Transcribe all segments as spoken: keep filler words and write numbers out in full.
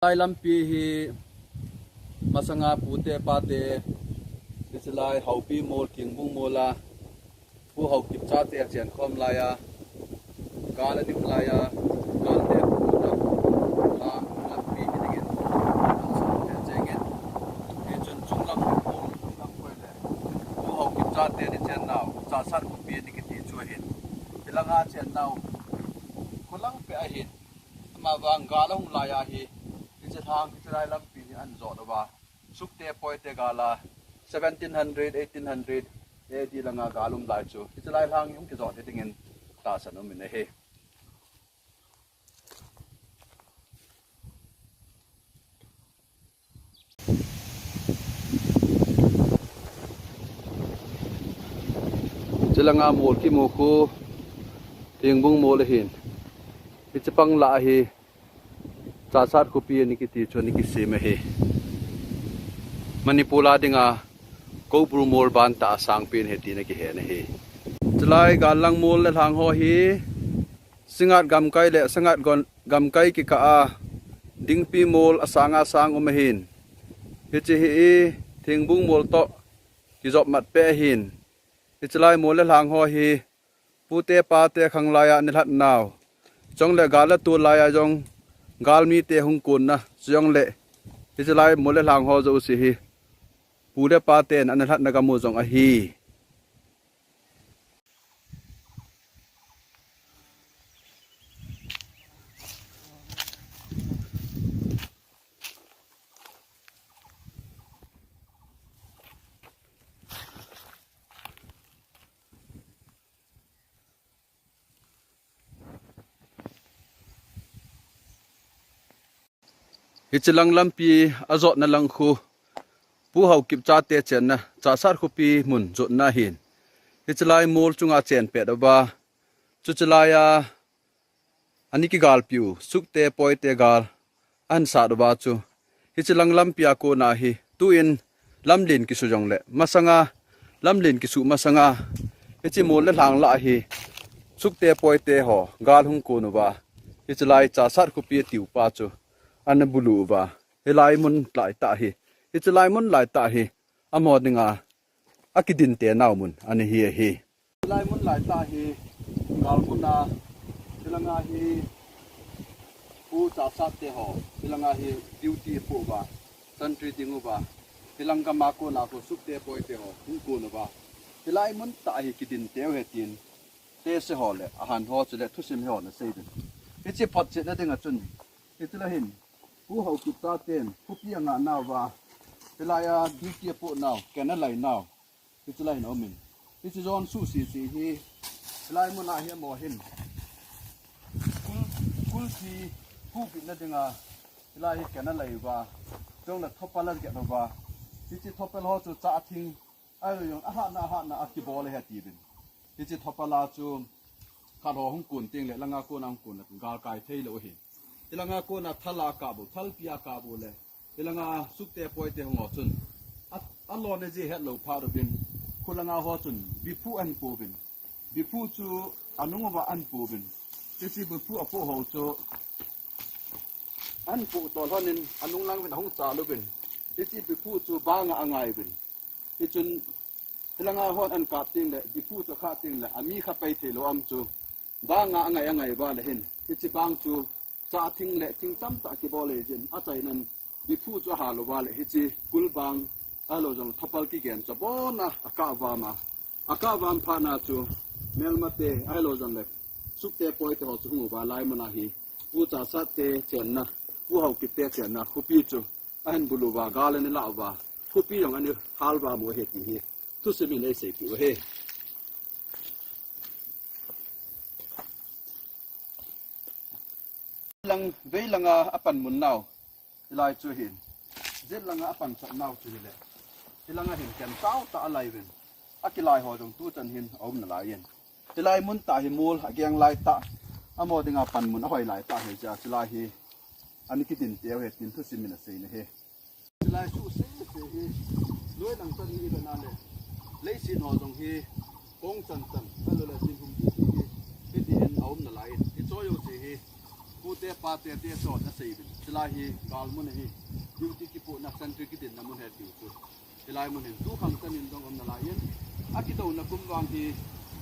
Lai lampi hi masanga pute pate, hichelai Haopi mol, Thingbung mol a, Pu Haokip chate achen khom lai a, gal anim lai a, gal te pu ta, lam lampi hi dingin, lam sa te chengin, hichun chunglam, chunglam koi le, Pu Haokip chate ni chennau, Chahsat khopi ni kiti chu ahin, hilanga chennau, kholang pe ahin, ama vang gal ahung lai ahi, hiche lhang, hichelai lampi hi ahin jot uva. Sukte poite gal a seventeen hundred, eighteen hundred A D langa gal um lai chu, hichelai lhang hi hung kijot hi dingin tahsan um in ahi. Chulanga mol kimu khu Thingbung mol ahin. Hiche pang lah ahi. Chahsat khopi ani kiti chu ani kisem ahi. Manipur a dinga Koubru mol ban tah a sangpen ahi tina kihen ahi. Chulai gal lang mol le lhang ho hi Singngat gamkai le Singngat gon-, gamkai kikah a Dingpi mol asanga sang um ahin. Hiche hi Thingbung mol toh kijop mat pe ahin. Hichelai mol le lhang ho hi pute pate khang lai a ana lhat nau. Chule gal a tu lai a jong galmi te hung konna, chule hichelai mol le lhang ho jouse hi pu le pa ten ana lhatna kamu jong ahi. Hiche lang lampi ajotna lang khu Pu Haokip chate chenna Chahsat khopi mun jotna ahin. Hichelai mol chunga chen pet uva. Chuche lai a ani kigalpiu, Sukte poite gal ahin sat uva chu. Hiche lang lampi a kona hi, tuin lamlen kisu jongle, masanga, lamlen kisu masanga, hiche mol le lhang lah hi, Sukte poite ho, gal hung kon uva. Hichelai Chahsat khopi atiu pa chu, ana bulu uva. Hilai mun lai tah hi, hichelai mun lai tah hi, amaho dinga, akidinte nau mun, ani hi ahi. Hilai mun lai tah hi, gal mun a, hilanga hi, Pu Chahsat te ho, hilanga hi duty apoh uva, sentry ding uva, hilang gam a kona khu Sukte poite ho, hung kon uva. Hilai mun tah hi kidin teu ahi tin, tese ho le, ahan ho chule thusim ho ana sei uvin. Hiche photchetna dinga chun, hiche lah hin, Pu Haokip chaten, khopi angah nauva, hilai a duty apoh nau, ken alai nau. Hiche lai hin aumin. Hiche jon suhsese hi, hilai mun a hi amaho hin. Kul, kulpi, huhbitna dinga, hilai hi ken alai uva. Chule thopal aget uva. Hiche thopal ho chu chah thing, ahilou jong, ahatna, ahatna, akibol ahi atiuvin. Hiche thopal a chu, khat ho hung kon teng le, langa kona hung kon le, galkai thei lou ahi. Hilanga kona thal a kap u, thalpi a kap u le. Hilanga Sukte poite hung ho chun. A, alona ji hetlou phat uvin. Khulanga ho chun. Biphu ahin pu uvin. Biphu chu anung uva ahin pu uvin. Hiche biphu apoh ho chu. Ahin pu toh lhonin anung lang uvin ahung chal uvin. Hiche biphu chu banga angai uvin. Hichun, hilanga hon ahin kap teng le, biphu chu akha teng le, ami kha pai thei lou am chu. Banga angai angai uva le hin. Hiche bang chu, chah thing le, thing tamtah kibol le jin. Achainan, biphu chu ahal uva le, hiche kul bang, ahilou jong thopal kigen chu abona, akap vam a. Akap vam phat na chu, melmate, ahilou jong le, Sukte poite ho chu hung uva lai mun a hi. Pu Chahsat te chenna, Pu Haokip te chenna, khopi chu. Ahin bulu uva, gal ana la uva, khopi jong ana hal uva mo ahi ti hi, thusim in eiseipeh u ahi. Lang, vei langa apan mun nau, hilai chu hin, jet langa apan chap nau chu hile, hilanga hin ken tao tah alai uvin, akilai ho jong tuchan hin aum nalai in. Hilai mun tah hi mol ageng lai tah, amaho dinga panmun ahoi lai tah hi jeh a, chulai hi ani kidin teu ahi tin thusim in asei na hi. Chulai suhsese hi, loi lang tah ni ivet na le, leiset ho jong hi, kong chan chan, ahilou le dinhum ding hi, hiti hin aum nalai in, hiche jouse hi, Pute pate te sot asei uvin. Hilai hi galmun ahi. Duty kipohna centre kidinna mun ahi tiu chu. Hilai mun hin tu khang tanin dong um nalai in. Akidouna kum vang hi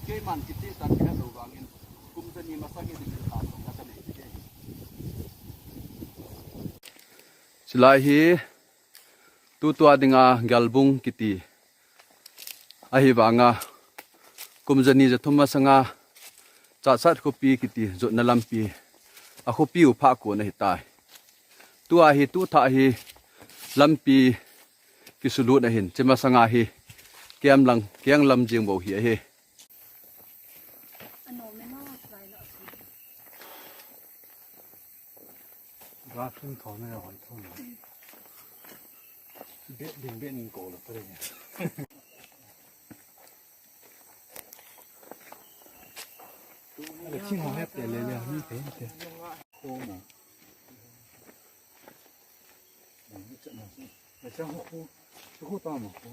keiman kiti tan kihe lou vangin. Kum jani masang hi dingin ta song ka nei ti hi. Hilai hi tutua dinga Galbung kiti. Ahivanga kum jani jathum masanga Chahsat khopi kiti jotna lampi, a khopi u phah kon ahitai. Tua hi tu thah hi lampi kisulut ahin, chima sanga hi kemlang, kenglam jing bou hi ahi. Bathroom thona ya hoi thona. Bet ding bet ning ko la pare ya. Ala ching ho hep te le le ni te te. Ko ma. Ni cha na. Ni cha ho ko. Ko ta ma ko.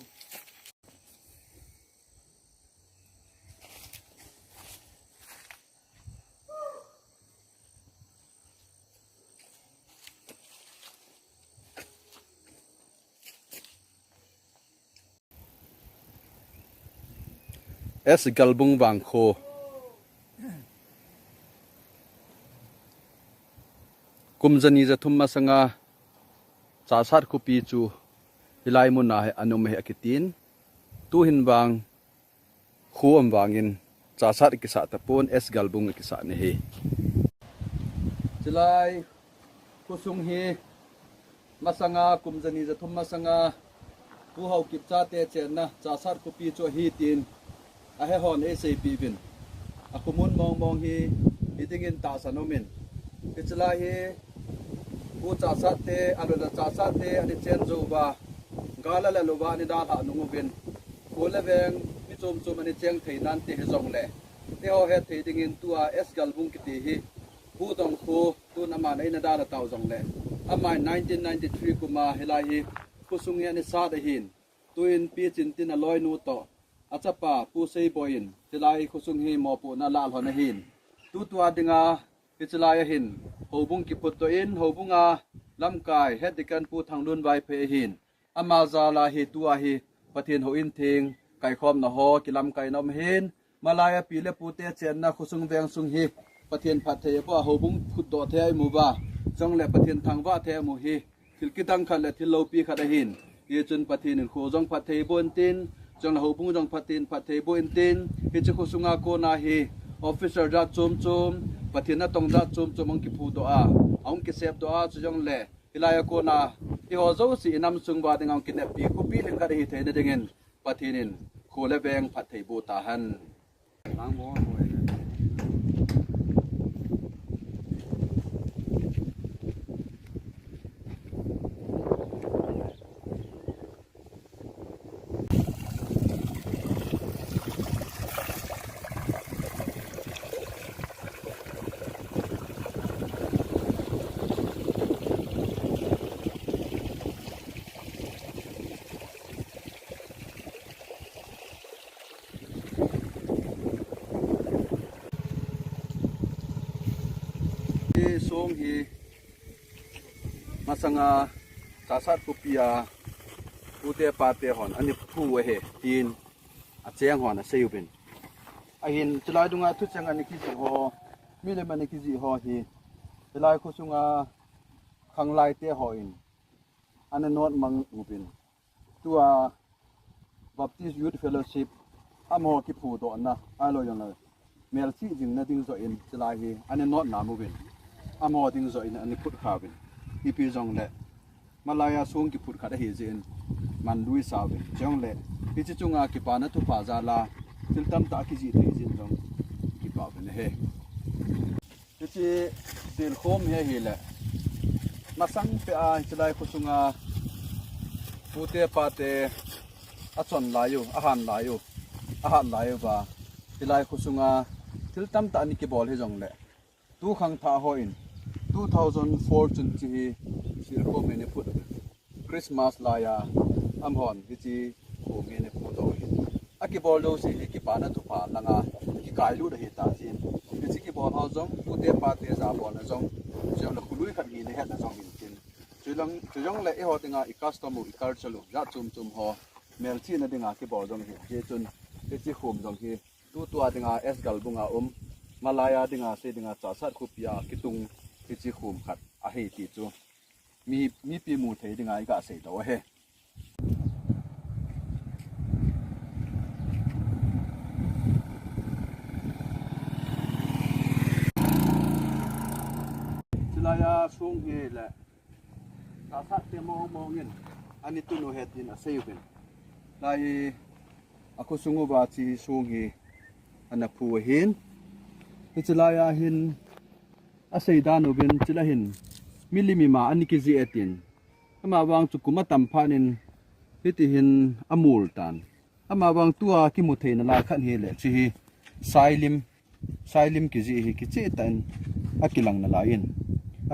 S Galbung vangkho. Kum jani jathum masanga Chahsat khopi chu hilai muna hi ana um ahi akitin. Tuhin vang kho um vangin Chahsat kisah tapon, S Galbung kisah nahi. Chilai khosung hi masanga kum jani jathum masanga Pu Haokip chate chenna Chahsat khopi chu ahi tin ahehon eiseipeh uvin. Akhomun mong mong hi hidingin tahsan umin. Hichilai hi Pu Chahsat te, alou le Chahsat te, ana chen jou uva, gal alal uva, ana dalhah nung uvin. Kho le veng, mi chom chom ana cheng thei nante hijongle. Eiho hetthei dingin tua S Galbung kiti hi, Pu Dongkho, tun aman eina dalha tau jongle. Aman nineteen ninety-three kuma hilai hi, khosung hi ana sat ahin. Tuin Pi Chintin aloinu toh, achapa Pu Seiboi in, hilai khosung hi mopohna alah lhon ahin. Tutua dinga, hichilai ahin, houbung kiphutdoh in, houbunga lamkai, Head Deacon Pu Thanglun Vaiphei ahin. Ama jal a hi tua hi, Pathen houin theng, kaikhomna ho, kilamkaina um ahin. Malai a pi le pute chenna khosung veng sung hi, Pathen phattheiboh a houbung phutdoh thei a imu uva, jongle Pathen thangvah thei a imu hi, thil kidang khat le thil loupi khat ahin. Hichun Pathen in kho jong phattheiboh intin, jongle houbung jong Pathen phattheiboh intin, hiche khosunga kona hi, officer jat chom chom, Pathen natong jat chom chom ahung kiphudoh a, ahung kisepdoh a, chujongle, hilai a kona, eiho jouse inam sung uva dinga ahung kineppi khopi lhingkhat ahi theina dingin, Pathen in kho le veng phattheiboh tahen. Hi song hi masanga Chahsat khopi a pute pate hon ana phu ahi tin acheng hon asei uvin. Ahin chulai dunga thucheng ana kijih ho, milim ana kijih ho hi, hilai khosunga khanglai te hon ana not mang uvin. Tua Baptist Youth Fellowship amaho kiphudohna, ahilou jongle melchih jingna ding joh in, chulai hi ana not na uvin. Amaho ding joh in ana phut kha uvin. Ipi jongle, malai a song kiphut khat ahi jeh in, man lui sa uvin. Jongle, hiche chunga kipana thupha jal a, thil tamtah kijih thei jeh in jong, kipa uvin ahi. Hiche silkhom hi ahile, masang peh a, hiche lai khosunga, pute pate, achon lai u, ahan lai u, ahat lai uva, hilai khosunga, thil tamtah ana kibol hijongle, tu khangthah hon, two thousand four chun hiche hi, silkhom hi ana phut. Christmas laiya, amahon hiche khom hi ana phudoh u ahi. Akibol jouse hi kipana thupha langa kikailut ahi tah jeh in. Hiche kibol ho jong, pute pate jabolna jong, Chujongle khului khat hi nahet na jong hin tin. Chulang, chujongle eiho dinga i custom u, i culture u, jat chom chom ho melchihna dinga kibol jong hi. Hichun, hiche khum jong hi, tutua dinga S Galbunga um, malaiya dinga, sei dinga, Chassad khopia kitung, hiche khum khat ahi ti chu. Mi, mipi mu thei dinga i gasei doh ahi. Chulaiya song hi le, Chassad te mong mong in, ani tun u ahi tin asei uvin. Lai a khosung uva hiche song hi ana phu ahin. Hiche laiya hin asei dan uvin chule hin milim ima ani kijih e tin. Amavang chu kum atam phat in hiti hin amol tan. Amavang tua kimu theina lai khat hi le hiche hi sailim, sailim kijih hi kicheh tah in akilang nalai in.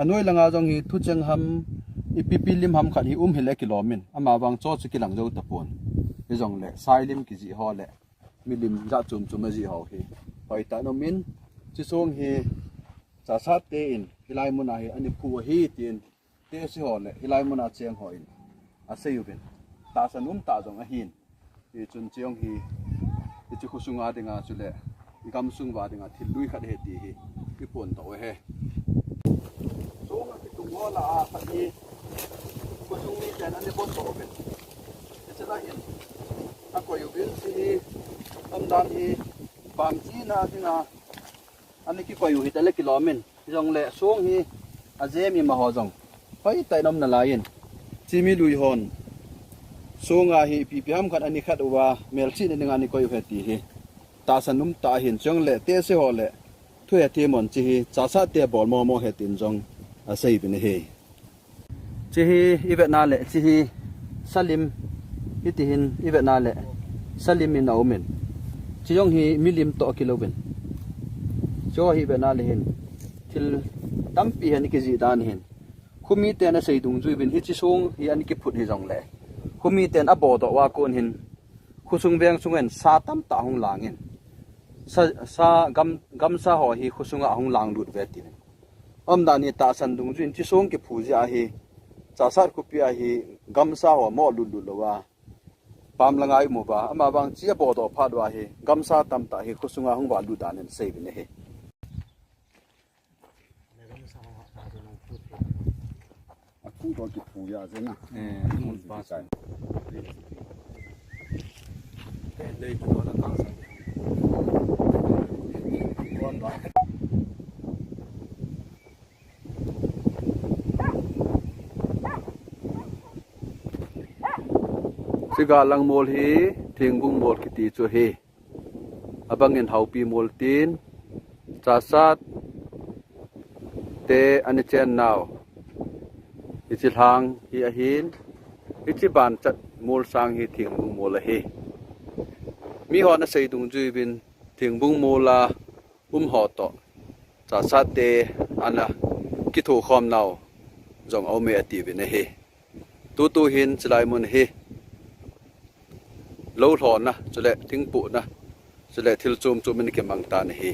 Anoi langa jong hi thucheng ham, ipi pi lim ham khat hi um hile kilom in. Amavang chu chu kilang jou tapon. Hijongle sailim kijih ho le milim jat chom chom ajih ho hi hoitah in um in. Hiche song hi Chassad te in hilai muna hi ani phu ahi tin. Tesi ho le hilai muna cheng ho in asei uvin. Tahsan um tah jong ahin. Hichun hiche jong hi, hiche khosunga dinga chule i gamsung uva dinga thil lui khat ahi ti hi i phondoh u ahi. Song akitung ho lah a khat hi khosung miten ani bohdoh uvin. Hiche lah in akoi uvin, hiche hi umdan hi pam china dinga ani kikoi u hita le kilom in. Hijongle song hi ajem ima ho jong hoitah in um nalai in. Hiche mi lui hon songa hi ipi pi ham khat ani khat uva melchihna dinga ani koi u ahi ti hi tahsan um tah ahin. Hijongle tesi ho le thu hethem hon hiche hi Chassad te bol momo ahi tin jong asei uvin ahi. Hiche hi i vetna le, hiche hi salim, hiti hin i vetna le salim in aum in. Hiche jong hi milim toh kilou vin. Hiche hi i vetna le hin thil tampi hi ani kijih dan hin. Khomiten asei dungjui uvin hiche song hi ani kiphut hijongle, khomiten abohdoh uva kon hin khosung veng sunga hin sa tamtah hung lang in. Sa, sa gam, gamsa ho hi khosunga hung lang lut uve tin. Umdan hi tahsan dungjui in hiche song kiphu jeh a hi Chassad khopia hi gamsa ho mo lut lut louva pam langa i um uva, amavang hiche abohdoh phat uva hi gamsa tamtah hi khosunga hung va lut dan in asei uvin ahi. Akhu to kiphu jeh a jeng a. Eh, akhu to kiphu. Hiche galang mol hi Thingbung mol kiti chu ahi. Abang in Haopi mol tin, Chassad te ani chen nau. Hiche lhang hi ahin, hiche ban chat mol sang hi Thingbung mol ahi. Mi hon asei dungjui uvin Thingbung mol a um ho toh Chassad te ana kithokhom nau jong aume ati uvin ahi. Tutu hin chulai mun hi lou lhona, chule thingpohna, chule thil chom chom in kimang tan ahi.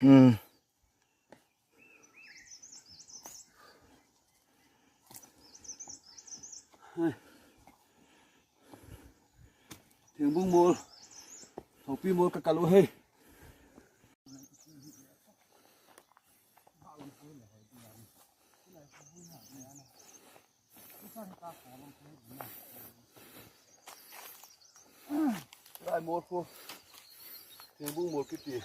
Hmm. Thingbung mol, Haupi mol kakal u hi. Lai mol khu, Thingbung mol kiti.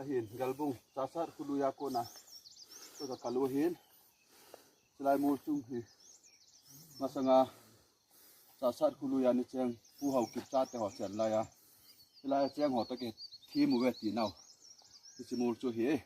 Ahin, Galbung, Chahsat khului a kona. Tua kakal u ahin. Chulai mol chung hi. Masanga, Chahsat khului a ni cheng, Pu Haokip chate ho chen lai a. Chulai a cheng ho toh kithim uve ti nau. Hiche mol chu hi.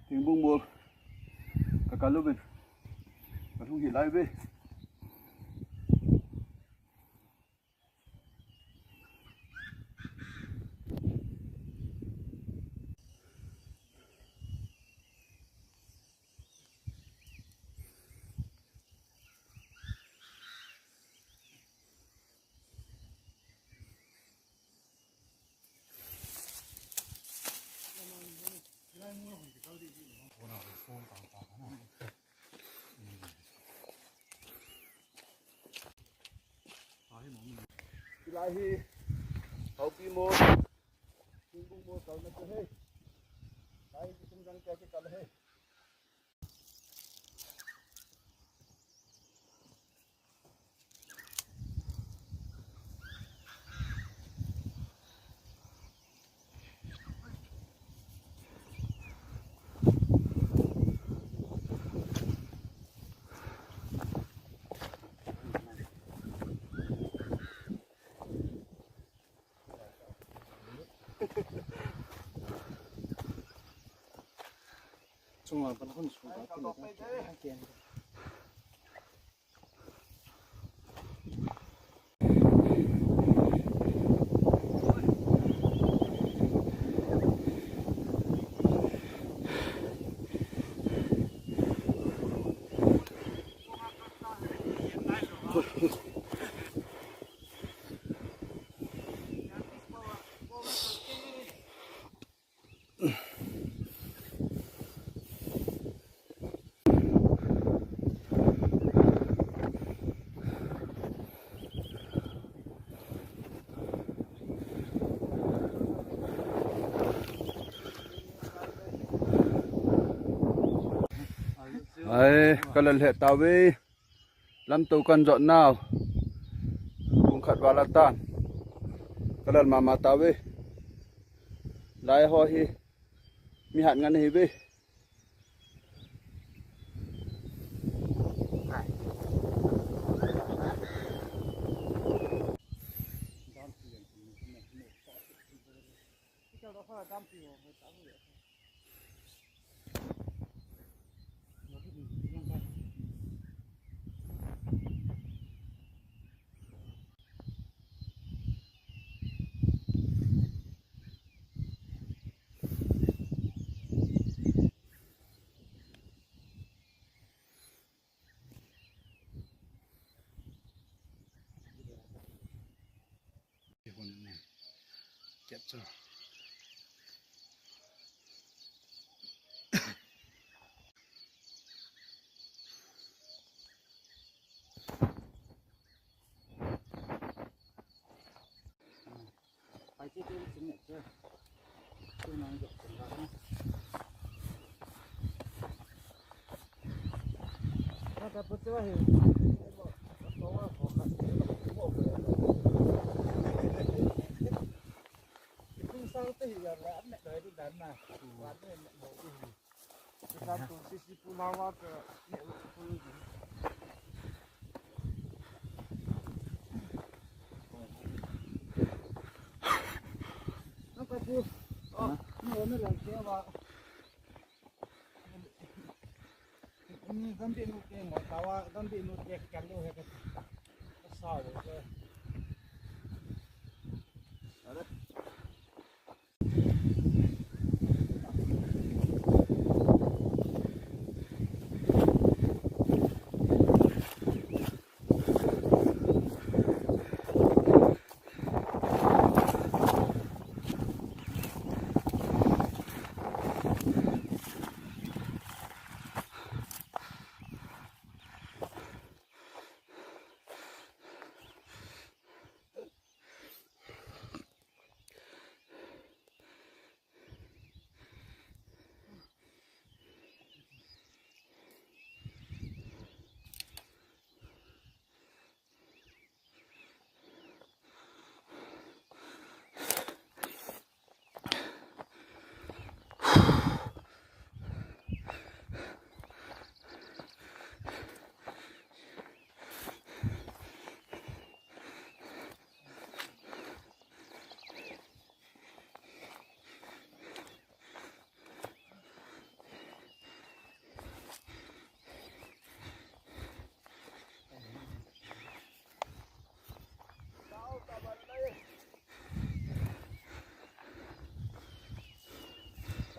Thingbung mol kakal uvin, kalhung hih lai uve. Hilai hi Haupi mol, Thingbung mol kalna chu ahi. Lai hi kum jang kei kikal ahi. Chunga pan khun chunga pan. Ai, kalal he tave. Lamto kan jot nau. Pung khat val atan. Kalal mama tave. Lai ho hi. Mi hat ngan hi ve.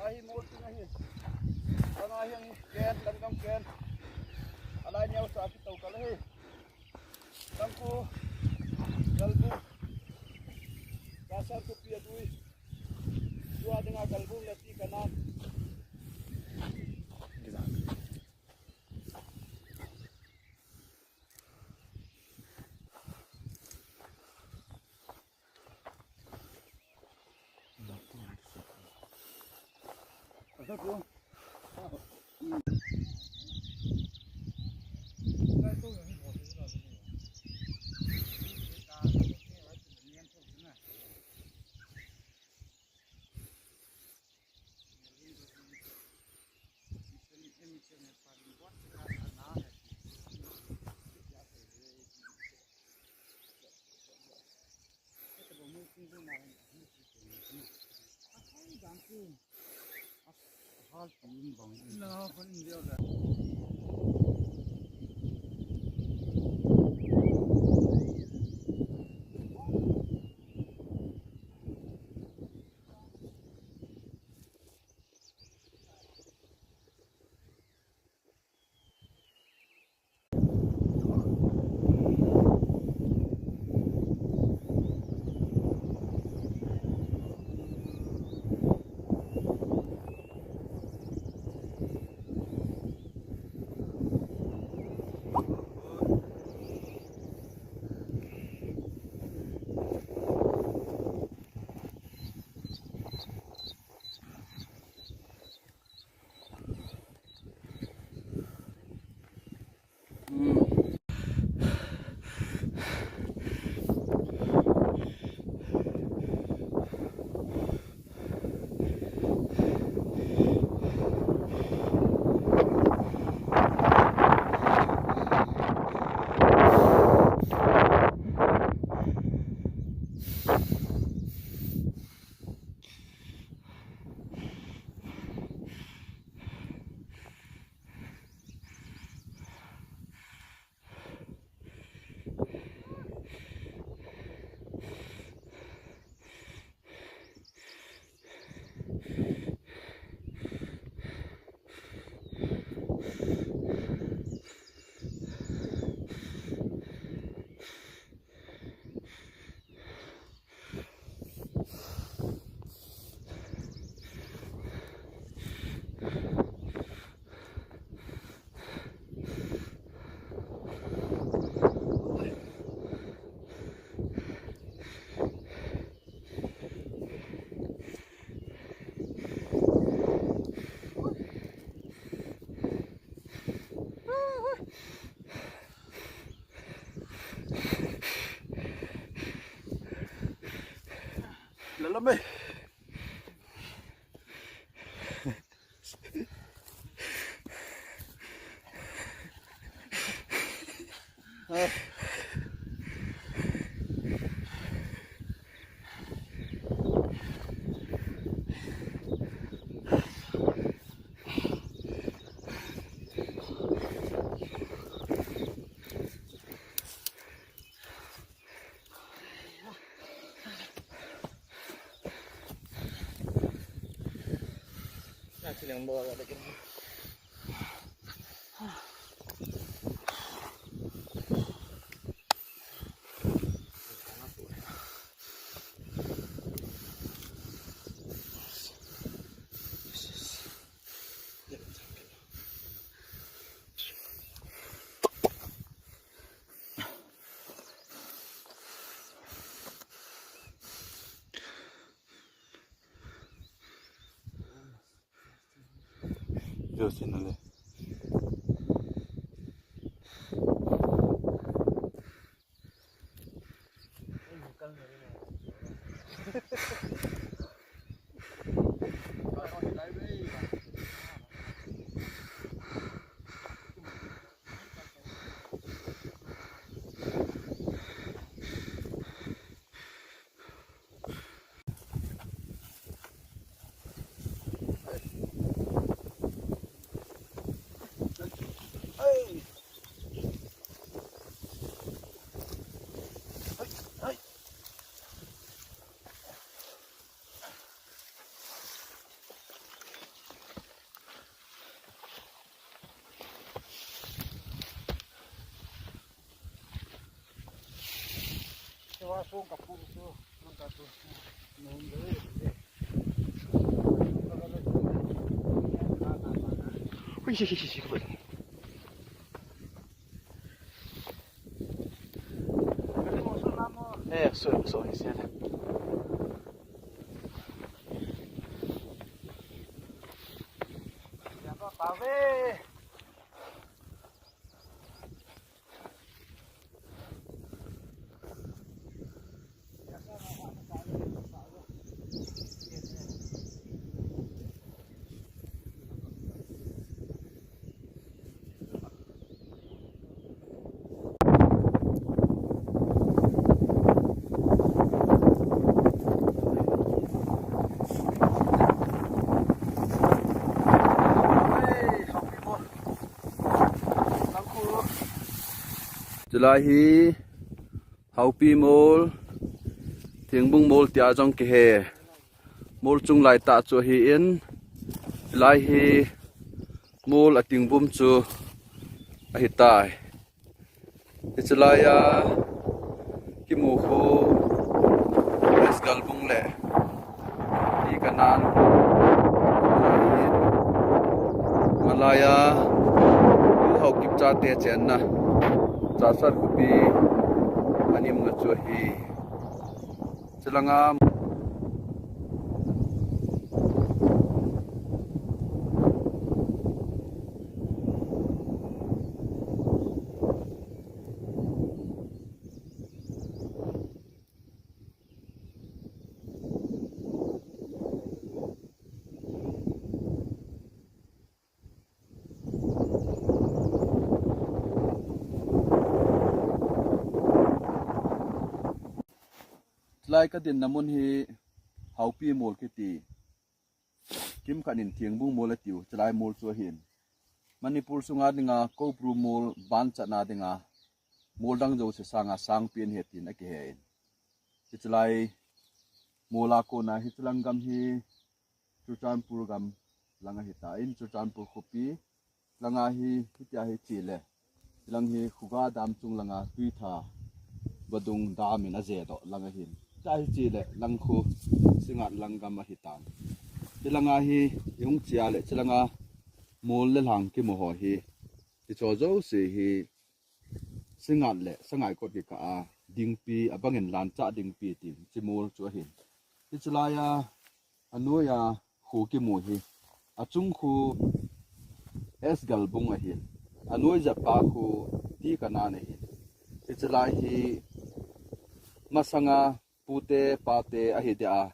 Ahi mol tu nahi. Kana hiang ken, kan kam ken. Alai nyau sa ki tau kal hi. Tangku, galbu. Kasar tu pia dui. Tua dengan galbu leti kanan. Yo, sí, no le. Eh, so, so, he said. Chulai hi Haupi mol, Thingbung mol tia jong kihe. Mol chung lai tah chu ahin, chulai hi mol a Thingbung chu ahitai. Hiche laia kimu khu West Galbung le Tikanan, malaia Haokip chate chenna Chassad khopi a umna chu ahi. Chulanga Chulai ka dinna mun hi Haupi mol kiti. Kimkhat in Thingbung mol atiu, chulai mol chu ahin. Manipur sunga dinga Koubru mol ban chatna dinga mol dang jouse sanga sangpi ahi tin akihe in. Hiche lai mol a kona hiche lang gam hi Churachandpur gam lang ahitan, Churachandpur khopi langa hi, hitia hi chele. Hilang hi Khuga dam chung langa Tuitha vadung dam in ajedoh lang ahin. Hitia hi chele lang khu Singngat lang gam ahitan. Hilanga hi ihung chea le, chulanga mol le lhang kimu ho hi, hicho jouse hi Singngat le Sangaikot kikah a dingpi, abangin Lanchah dingpi tin hiche mol chu ahin. Hiche laia anoiya khu kimu hi, achung khu West Galbung ahin, anoiya pa khu Tikanan ahin. Hiche lai hi masanga pute pate ahi dia,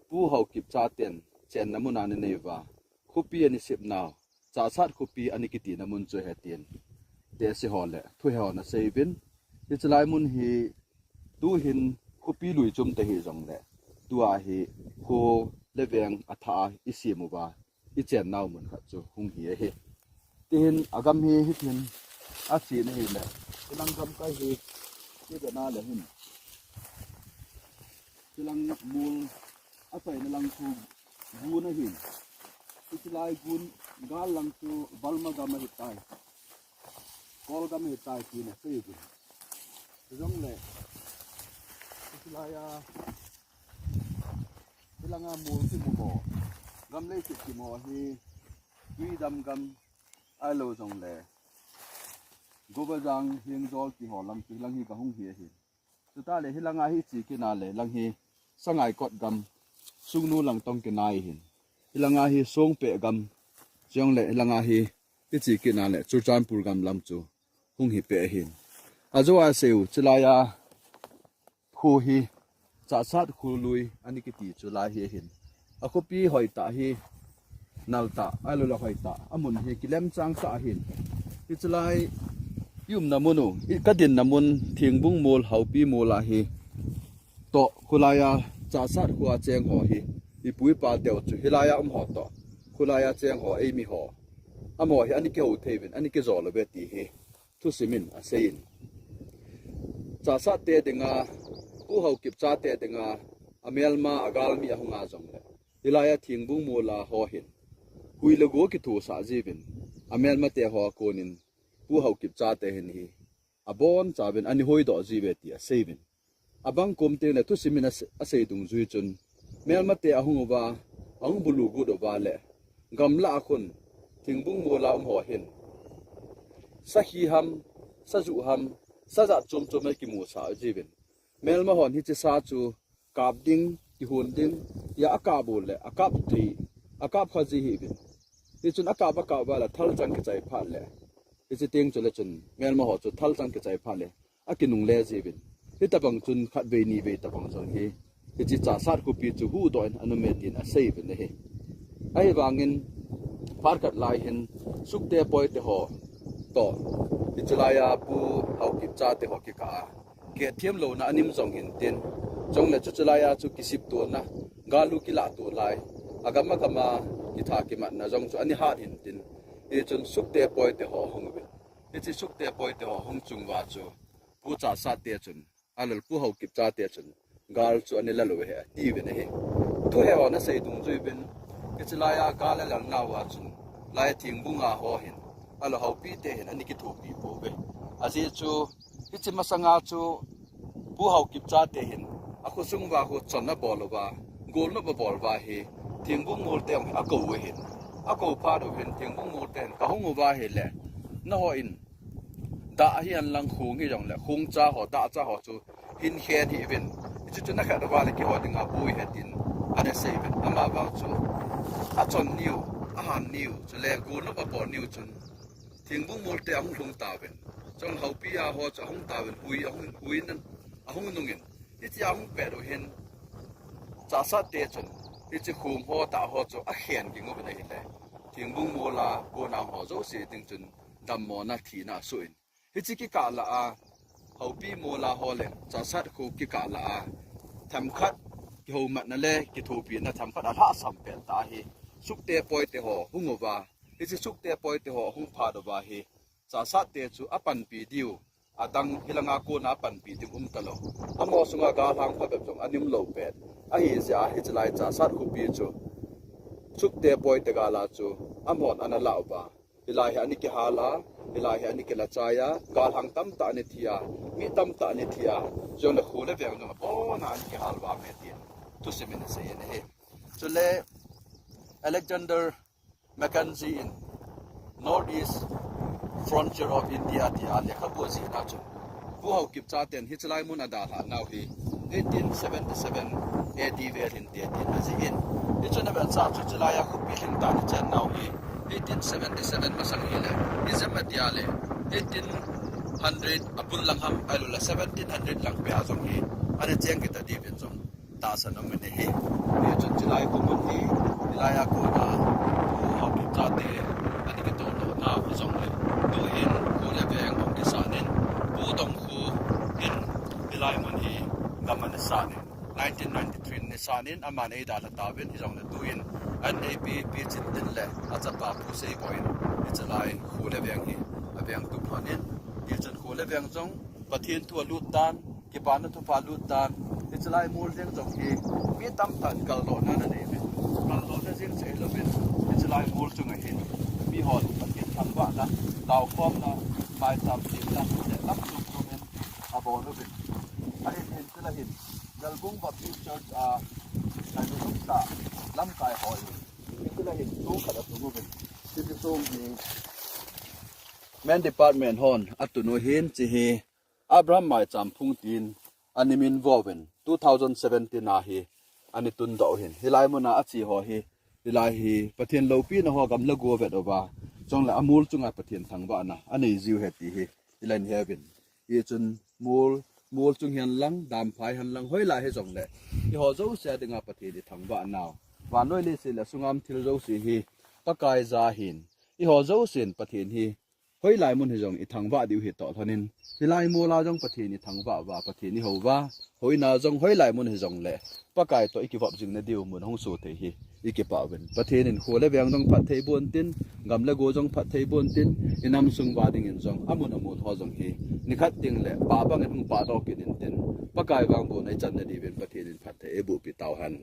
Pu Haokip chaten chenna mun a ana nei uva, khopi ana sepnau, Chahsat khopi ana kitina mun chu ahi tin, tesi ho le thuhe ho ana sei uvin. Hiche lai mun hi tuhin khopi lui chom te hijongle, tua hi kho le veng athah a isem uva, ichennau mun khat chu hung hi ahi. Tihin agam hi hitin achen ahile, hilang gamkai hi, hiche bena le hin, hilang mol achaina lang chu gun ahin. Hiche lai gun gal lang chu Burma gam ahitai, Kol gam ahitai tina asei uvin. Hijongle, hiche laiya, hilanga mol kimu ho, gam lei kimu ho hi, Tuidam gam, ahilou jongle, Gobajang, Hengjol ti ho lam chu hilang hi gahung hi ahi. Chuteng le hilanga hi che kit a le, lang hi Sangaikot gam, Sugnu lang tong kinai ahin. Hilanga hi Songpeh gam, chule hilanga hi, hiche kit a le Churachandpur gam lam chu hung hi peh ahin. Ajo a asei u, hiche laiya kho hi Chahsat kho lui ana kiti chu lai hi ahin. Akhopi hoitah hi, naltah, ahilou le hoitah, amun hi kilemchang tah ahin. Hiche lai iumna mun u, i, kadinna mun, Thingbung mol, Haopi mol a hi, toh, kholaiya Chahsat kho a cheng ho hi, ipu ipa teu chu hilaiya um ho toh, kholaiya cheng ho, eimi ho, amaho hi ana kihou thei uvin, ana kijol uve ti hi thusim in asei in. Chahsat te dinga, Pu Haokip chate dinga, amelma, agalmi ahunga jongle, hilaiya Thingbung mol a ho hin hui le go kithosah jiuvin, amelma te ho a konin Pu Haokip chate hin hi abonchauvin ana hoidoh jiuve ti asei uvin. Abang kom teng le thusim in ase-, asei dungjui chun, melmate ahung uva, ahung bulu gut uva le, gamlah a khun, Thingbung mol a um ho hin, sakhi ham, sajuh ham, sa jat chom chom akimusah jiuvin. Melma hon hiche sa chu kap ding, kihon ding, tia akap u le, akap thei, akap kha ji hih uvin. Hichun akap, akap uva le, thalchang kichai phat le, hiche teng chule chun, melma ho chu thalchang kichai phat le, akinungle jiuvin. Hitobang chun khatvei nivei tobang jong hi, hiche Chahsat khopi chu huhdoh in ana um e tin asei uvin ahi. Ahivangin, phat khat lai hin, Sukte Poite ho toh, hiche laiya Pu Haokip chate ho kikah a, kihethem louna ana um jong hintin, chule chuche laiya chu kisiptona, gal u kilah to lai, agam agam a kitha kimatna jong chu ana hat hintin, hichun Sukte Poite ho ahung uvin. Hiche Sukte Poite ho ahung chung uva chu, Pu Chahsat te chun, ahilou le Pu Haokip chate chun, gal chu ana la lou ahi, atiuvin ahi. Thuhe ho ana sei dungjui uvin, hiche laiya gal alalnau a chun, lai Thingbung a ho hin, ahilou le Haopi te hin ana kithopi pouve. Ajeh chu, hiche masanga chu, Pu Haokip chate hin, akhosung uva kho chon abol uva, golnop abol uva hi, Thingbung mol te jong akou u ahin. Akou phat u hin, Thingbung mol te hin, kahung uva ahile, nahon, dah hihen lang khong hijongle, khongcha ho, dahcha ho chu, hin khen hih uvin. Hichu chu nakhen uva le keiho dinga boi ahi tin, ana sei uvin. Amavang chu, achon niu, ahan niu, chule golnop abol niu chun, Thingbung mol te ahung lhung tauvin. Chule Haopi a ho chu ahung tauvin, hui, ahung, hui nan, ahung nungin. Hiche ahung pet u hin, Chahsat te chun, hiche khong ho, dah ho chu akhen ging uvin ahile, Thingbung mol a kona ho jouse ding chun, dammona thina asoh in. Hiche kikah lah a, Haopi mol a ho le, Chahsat kho kikah lah a, themkhat kihoumatna le kithopina themkhat alhahsam pen tah ahi, Sukte Poite ho hung uva, hiche Sukte Poite ho hung phat uva hi, Chahsat te chu apanpi diu, adang hilanga kona apanpi ding um talou. Amaho sunga galhang phabep jong ana um lou pen. Ahijeh a hiche lai Chahsat khopi chu, Sukte Poite gal a chu, amahon ana lah uva. Hilai hi ana kihal a, hilai hi ana kilachai a, galhang tamtah ana thi a, mi tamtah ana thi a, chule kho le veng jong abona ana kihal uva me tin thusim in asei in ahi. Chule Alexander Mackenzie in North East Frontier of India tia lekhabu ajihna chun, Pu Haokip chaten hiche lai mun adalhah nau hi eighteen seventy-seven A D vel hinte tin ajih in. Hichun avetsa chu hiche laiya khopi lhingtah in achen nau hi eighteen seventy-seven masang hile, ijemtia le eighteen hundred abul lang ham, ahilou le seventeen hundred lang peh a jong hi ana cheng kit ta diuvin jong tahsan aum in ahi. Hichun chilai khomun hi, hilai a kona Pu Haokip chate ana kitoh doh nau hijongle, tuhin kho le veng hung kisan in, Pu Tongkhu in hilai mun hi gam ana san in, nineteen ninety-three ni san in aman eidalha tauvin, hijongle tuhin an neipi Pi Chintin le achapa Pu Seiboi in hichelai kho le veng hi aveng tup lhon in, hichun kho le veng jong Pathen thu alut tan, kipana thupha lut tan, hichelai mol jeng jong hi mi tamtah in kaldohna ana nei uvin, kaldohna jeng cheh hilouvin, hichelai mol chunga hin mihon Pathen thangvahna, taokhomna, maicham themna, le lam chom chom in abol uvin. Ahin, hin chule hin, Jalbung Baptist Church a, Kainusa lamkai ho in, hin chule hin, tu khat asung uvin. Hiche sung hi, Men Department hon atun u ahin, hiche hi, Abraham Maicham Phung tin ana min vo uvin, two thousand seventeen a hi ana tundoh u ahin. Hilai muna ache ho hi, hilai hi Pathen loupina ho gamla go vet uva, chule amol chunga Pathen thangvahna anei jiu ahi ti hi ilan he uvin. Hichun mol, mol chung hihen lang, damphai hihen lang, hoilai hijongle, eiho jouse dinga Pathen ithangvah nau, vannoi leiset le asunga um thil jouse hi Pakai ja ahin, eiho jousen Pathen hi hoilai mun hijong ithangvah diu hi toh lhon in, hilai mol a jong Pathen ithangvah uva, Pathen ihou uva, hoina jong hoilai mun hijongle Pakai toh ikivop jing nadiu mun hung soh thei hi ikipah uvin. Pathen in kho le veng jong phatthei boh in tin, gam le go jong phatthei boh in tin, inam sung uva dingin jong amun amol ho jong hi nikhat ding le pah bangin hung pahdoh kit in tin, Pakai vangbohna ichan nadiuvin Pathen in phatthei eiboh pi tauhen.